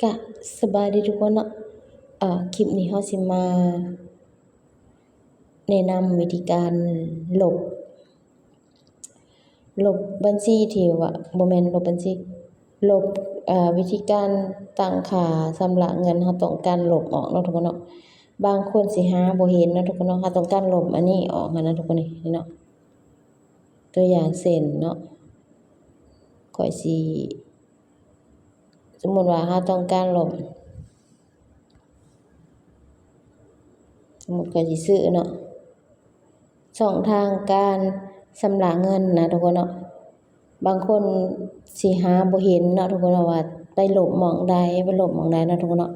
ກະສະບາຍດີທຸກຄົນເນາະ. ເອີ ຄລິບນີ້ເຮົາຊິມາແນະນຳວິທີການລົບ ລົບບັນຊີທີ່ວ່າ ບໍ່ແມ່ນລົບບັນຊີ ລົບ ເອີ ວິທີການຕັ້ງຄ່າຊຳລະເງິນ ເຮົາຕ້ອງການລົບອອກເນາະທຸກຄົນເນາະ. ບາງຄົນຊິຫາບໍ່ເຫັນເນາະທຸກຄົນເນາະ. ເຮົາຕ້ອງການລົບອັນນີ້ອອກຫັ້ນນະທຸກຄົນ ນີ້ເນາະ. ຕົວຢ່າງເຊັ່ນເນາະ ຂ້ອຍຊິ ສົມມຸດວ່າເຮົາຕ້ອງການລົບ ສົມມຸດຂ້ອຍຊິຊື້ເນາະ ຊ່ອງທາງການຊຳລະເງິນນະທຸກຄົນເນາະ. ບາງຄົນຊິຫາບໍ່ເຫັນເນາະທຸກຄົນເນາະ ວ່າໄປລົບໝ່ອງໃດ ໄປລົບໝ່ອງໃດເນາະທຸກຄົນເນາະ.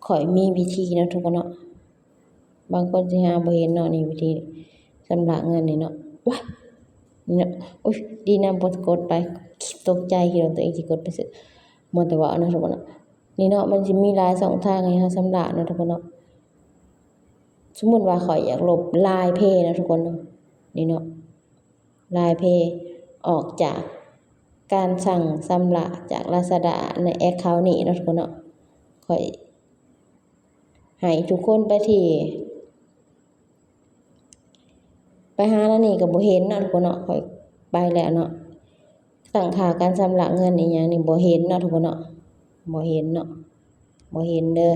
ຂ້ອຍມີວິທີເນາະທຸກຄົນເນາະ. ບາງຄົນຊິຫາບໍ່ເຫັນເນາະ ນີ້ວິທີຊຳລະເງິນນີ້ເນາະ. ວ້າຍ ນີ້ເນາະ ໂອ້ຍ ດີນຳບໍ່ໄດ້ກົດໄປ ຕົກໃຈ ຄິດວ່າຕົວເອງຊິກົດໄປຊື້ ມັວແຕ່ເວົ້າເນາະທຸກຄົນເນາະ. ນີ້ເນາະ ມັນຊິມີຫຼາຍຊ່ອງທາງໃຫ້ເຮົາຊຳລະເນາະທຸກຄົນເນາະ. ສົມມຸດວ່າຂ້ອຍຢາກລົບ LINE Pay ເນາະທຸກຄົນເນາະ ນີ້ເນາະ LINE Pay ອອກຈາກການສັ່ງຊຳລະຈາກ Lazada ໃນ account ນີ້ເນາະທຸກຄົນເນາະ. ຂ້ອຍໃຫ້ທຸກຄົນໄປທີ່ ໄປຫາແນວນີ້ກໍບໍ່ເຫັນເນາະທຸກຄົນເນາະ. ຂ້ອຍໄປແລ້ວເນາະ ຕັ້ງຄ່າການຊຳລະເງິນອີ່ຫຍັງນີ້ບໍ່ເຫັນເນາະທຸກຄົນເນາະ ບໍ່ເຫັນເນາະ ບໍ່ເຫັນເດີ.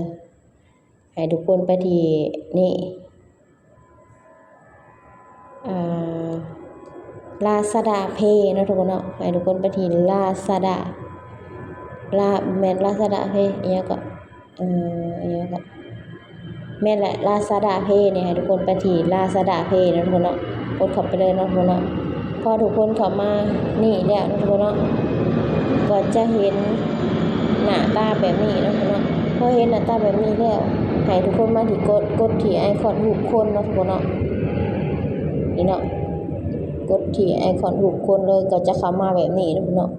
ໃຫ້ທຸກຄົນໄປທີ່ນີ້ ອ່າ Lazada Pay ເນາະທຸກຄົນເນາະ. ໃຫ້ທຸກຄົນໄປທີ່ Lazada ລາ ແມ່ນ Lazada Pay ອີ່ຫຍັງເກາະ ເອີ ອີ່ຫຍັງເກາະ ແມ່ນແຫຼະ Lazada Pay ນີ້ ໃຫ້ທຸກຄົນໄປທີ່ Lazada Pay ເນາະທຸກຄົນເນາະ. ກົດເຂົ້າໄປເລີຍເນາະທຸກຄົນເນາະ. ພໍທຸກຄົນເຂົ້າມານີ້ແລ້ວເນາະທຸກຄົນເນາະ ກໍຈະເຫັນໜ້າຕາແບບນີ້ເນາະທຸກຄົນເນາະ. ພໍເຫັນໜ້າຕາແບບນີ້ແລ້ວ ໃຫ້ທຸກຄົນມາທີ່ກົດ ກົດທີ່ໄອຄອນຮູບຄົນເນາະທຸກຄົນເນາະ. ນີ້ເນາະ ກົດທີ່ໄອຄອນຮູບຄົນເລີຍ ກໍຈະເຂົ້າມາແບບນີ້ເນາະທຸກຄົນເນາະ.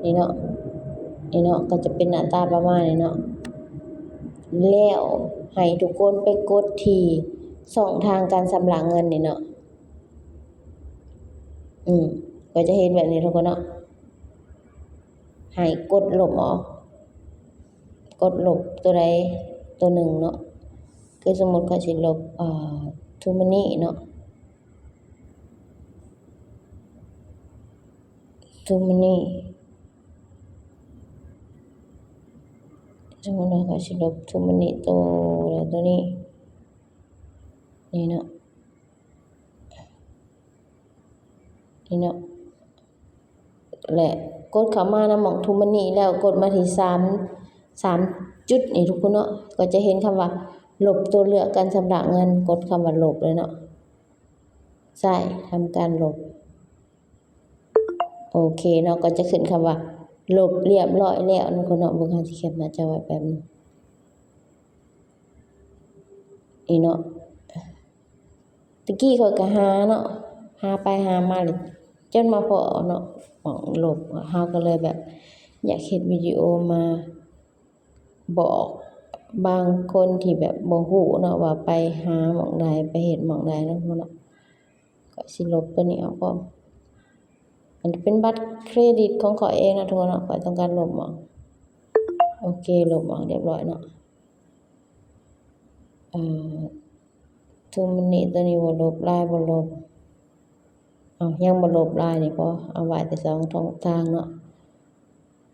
ນີ້ເນາະ ນີ້ເນາະ ກໍຈະເປັນໜ້າຕາປະມານນີ້ເນາະ. ແລ້ວໃຫ້ທຸກຄົນໄປກົດທີ່ຊ່ອງທາງການຊຳລະເງິນນີ້ເນາະ. ອືມ ກໍຈະເຫັນແບບນີ້ທຸກຄົນເນາະ. ໃຫ້ກົດລົບອອກ ກົດລົບຕົວໃດຕົວໜຶ່ງເນາະ. ຄືສົມມຸດຂ້ອຍຊິລົບ ເອີ TrueMoney ເນາະ TrueMoney ສົມມຸດວ່າຂ້ອຍຊິລົບ TrueMoney ໂຕ ໂຕນີ້ ນີ້ເນາະ ນີ້ເນາະ ແລະ ກົດເຂົ້າມານຳໝ່ອງ TrueMoney ແລ້ວກົດມາທີ່ສາມ ສາມຈຸດນີ້ທຸກຄົນເນາະ ກໍຈະເຫັນຄຳວ່າລົບຕົວເລືອກການຊຳລະເງິນ ກົດຄຳວ່າລົບເລີຍເນາະ. ໃຊ້ທຳການລົບ ໂອເຄເນາະ ກໍຈະຂຶ້ນຄຳວ່າລົບລຽບຮ້ອຍແລ້ວເນາະທຸກຄົນເນາະ. ເບິ່ງ ເຮົາຊິແຄປໜ້າຈໍໄວ້ແປັບໜຶ່ງ ນີ້ເນາະ. ຕະກີ້ຂ້ອຍກໍຫາເນາະ ຫາໄປຫາມາເລີຍ ຈົນມາພໍ້ເນາະ ໝ່ອງລົບ. ເຮົາກໍເລີຍແບບຢາກເຮັດວິດີໂອມາບອກບາງຄົນທີ່ແບບບໍ່ຮູ້ເນາະ ວ່າໄປຫາໝ່ອງໃດ ໄປເຮັດໝ່ອງໃດເນາະ ເນາະ. ຂ້ອຍຊິລົບຕົວນີ້ອອກພ້ອມ ມັນເປັນບັດເຄຣດິດຂອງຂ້ອຍເອງເນາະທຸກຄົນເນາະ. ຂ້ອຍຕ້ອງການລົບອອກ ໂອເຄ ລົບອອກຮຽບຮ້ອຍເນາະ. ເອີ TrueMoney ຕົວນີ້ບໍ່ລົບ LINE ບໍ່ລົບ ເອົ້າ ຍັງບໍ່ລົບ LINE ນີ້ພໍ ເອົາໄວ້ແຕ່ສອງຊ່ອງທາງເນາະ.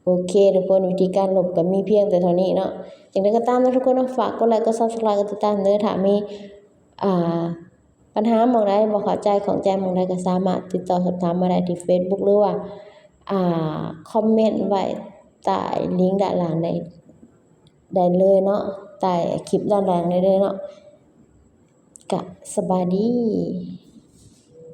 ໂອເຄທຸກຄົນ ວິທີການລົບກໍມີພຽງແຕ່ເທົ່ານີ້ເນາະ. ຈັ່ງໃດກໍຕາມເນາະທຸກຄົນເນາະ ຝາກກົດໄລ ກົດ Subscribe ກົດຕິດຕາມເດີ. ຖ້າມີ ອ່າ ບັນຫາໝ່ອງໃດບໍ່ເຂົ້າໃຈ ຂ້ອງໃຈໝ່ອງໃດ ກໍສາມາດຕິດຕໍ່ສອບຖາມມາໄດ້ທີ່ Facebook ຫຼືວ່າ ອ່າ ຄອມເມັນໄວ້ໃຕ້ລິ້ງດ້ານລ່າງໄດ້ ໄດ້ເລີຍເນາະ ໃຕ້ຄລິບດ້ານລ່າງໄດ້ເລີຍເນາະ. ກະສະບາຍດີ.